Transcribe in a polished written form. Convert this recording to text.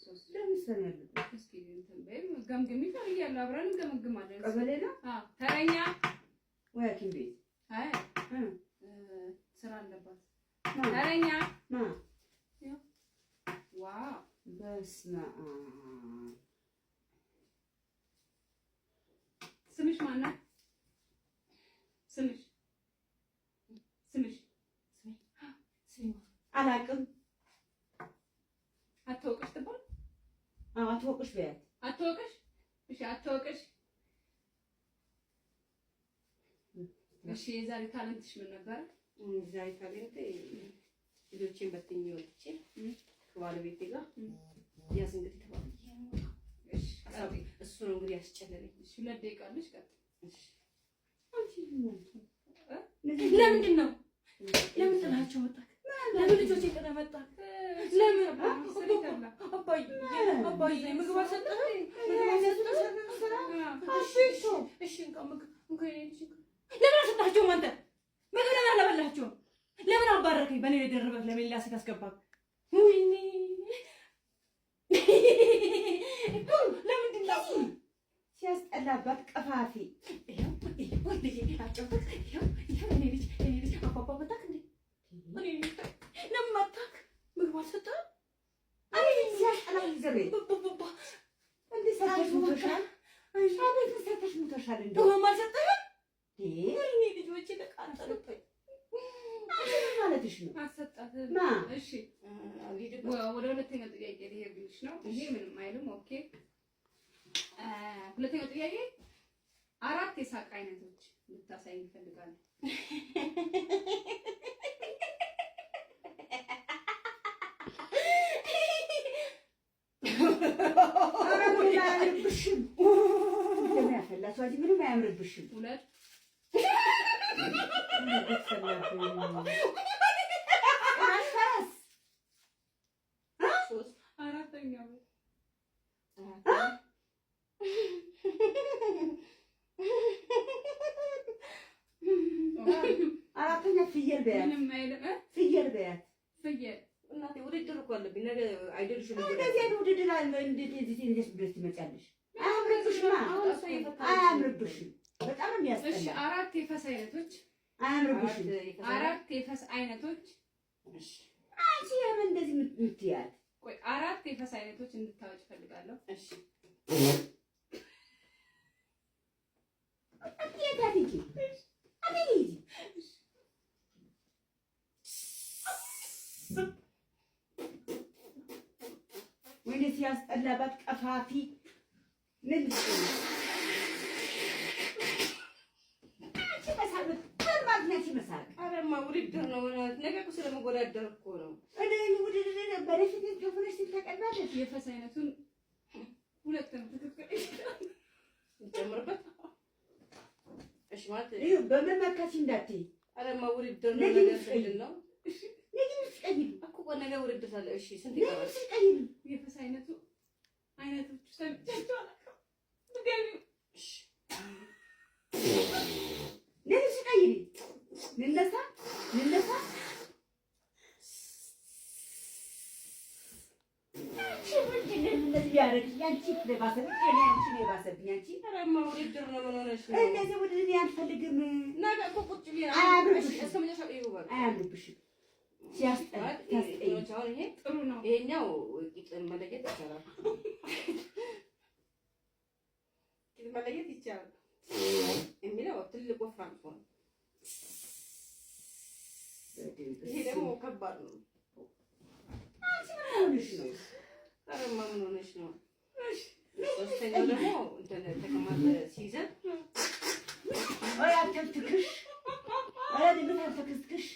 ሶስት። ለምን ሰሚያለሁ? እስኪ እንትን በይም ገምግሚ ተብያለሁ። አብረን እንገመግማለን። ቀበሌ ነው። አዎ፣ ተረኛ። ወይ ሐኪም ቤት? አይ፣ እ ስራ አለባት። ማ? ተረኛ። ማ? Wow! በስመ አብ! ስምሽ ማን ነው? ስምሽ፣ ስምሽ? ስሚ። አላውቅም። አትወቅሽ ትባል። አዎ፣ አትወቅሽ በያት። አትወቅሽ። እሺ፣ አትወቅሽ። እሺ፣ የዛሬ talent ሽ ምን ነበረ? ዛሬ talent ልጆቼን በትኜ ወጥቼ ከባለቤቴ ጋር ያዝ እንግዲህ ተባብዬ ነው። እሺ፣ ቀጥይ። እሱ ነው እንግዲህ ያስጨለለኝ። እሺ፣ 2 ደቂቃ አለሽ። ቀጥይ። እሺ። አንቺ እ? ለምንድን ነው፣ ለምን ጥላቸው መጣክ? ለምን ልጆቼን ጥለህ መጣክ? ለምን አባዬ፣ አባዬ ምግብ አልሰጠህም? ምግብ አልሰጠህም? እሺ እሺ፣ እንካ ምግብ፣ እንካ የኔ ልጅ፣ እንካ። ለምን አልሰጣቸውም? አንተ ምግብ ለምን አላበላቸውም? ለምን አባረከኝ? በእኔ ላይ ደርበህ ለምን ሌላ ሴት አስገባክ? ወይኔ፣ ለምንድን ነው? ሲያስጠላባት ቀፋፊ። ይኸው ይኸው ልጄ አጫውተህ፣ ይኸው ይኸው የኔ ልጅ፣ የኔ ልጅ፣ አባባ መታክ እንዴ? እኔ ለምን መታክ? ምግብ አልሰጠህም? አቤት ሲያስጠላ እግዚአብሔር! ቡቡባ። እንዴ፣ ሰርተሽ ሙተሻል። አቤት፣ ሰርተሽ ሙተሻል። እንደው ውሃም አልሰጠህም? እንዴ! ወይኔ ልጆቼ ተቃጠሉብኝ። አንቺ ምን ማለትሽ ነው? አሰጣትም። ማ? እሺ፣ ወደ ሁለተኛው ጥያቄ ልሄድልሽ ነው። ይሄ ምንም አይልም። Okay፣ ሁለተኛው ጥያቄ አራት የሳቅ አይነቶች ልታሳይ እፈልጋለሁ። ኧረ ምንም አያምርብሽም። እንደሚያፈላ ሰው አንቺ ምንም አያምርብሽም። ሁለት። ፈላብኝ። ፈረስ። ሶስት። አራተኛው። አራተኛ ፍየል በያት። ምንም አይልም እ? ፍየል በያት። ፍየል። እናቴ ውድድር እኮ አለብኝ ነገ አይደርሽም። እንደዚህ አይነት ውድድር አለ። እንዴት እንዴት እንዴት ብለሽ ትመጫለሽ? አያምርብሽማ። አሁን እሷ እየፈታች። አያምርብሽም። በጣም ነው እሺ፣ የሚያስጠላ። አራት የፈስ አይነቶች። አያምርብሽም። አራት የፈስ አይነቶች። እሺ። አንቺ የምን እንደዚህ የምትያት? ቆይ፣ አራት የፈስ አይነቶች እንድታወጭ እፈልጋለሁ። እሺ። አትየት አትሂጂ፣ አትሂጂ። ወይኔ ሲያስጠላባት ቀፋፊ። ምን አንቺ መሳቅ ምን ማለት ነው? አንቺ መሳቅ። ኧረማ ውድድር ነው። ነገ እኮ ስለመወዳደር እኮ ነው። እኔ ውድድር በፊት ከፍለሽ ትቀርቢያለሽ። የፈስ አይነቱን ሁለት ነው ትክክል። እንጨምርበት። እሺ ማለት ይኸው በምን መካች እንዳትይ። ኧረማ ውድድር ነው። ነገ ነገ ይስቀይ። ምንድን ነው ነገ ስቀይሪ። እኮ? ቆይ፣ ነገ ውድድር አለ። እሺ ስንት ነገ ይቀራል? ስቀይሪ። የፈስ አይነቱ አይነቶቹ ሰምቻቸው አላውቅም። ድገሚው። እሺ። ነገ ስቀይሪ። ልነሳ፣ ልነሳ። አንቺ ምንድን ነው እንደዚህ ያደረግሽ? አንቺ የባሰብኝ እኔ፣ አንቺ ነው የባሰብኝ። አንቺ ኧረማ ውድድር ነው። ምን ሆነሽ ነው? እንደዚህ ውድድር እኔ አልፈልግም። ነገ እኮ ቁጭ ብዬ አያምርብሽም። እስከ መጨረሻው እዩ በቃ። አያምርብሽም። ሲያስጠላ ታስጠይ። አሁን ይሄ ጥሩ ነው። ይሄኛው ቂጥ መለየት ይቻላል። ቂጥ መለየት ይቻላል የሚለው ትልቅ ወፍራም ሰው ነው። ይሄ ደግሞ ከባድ ነው። አንቺ ምን ሆነሽ ነው? ኧረማ ምን ሆነሽ ነው? ሶስተኛው ደግሞ እንትን ተቀማጥ ሲይዘን ኧረ አተክትክሽ፣ ኧረ ምን አተክትክሽ።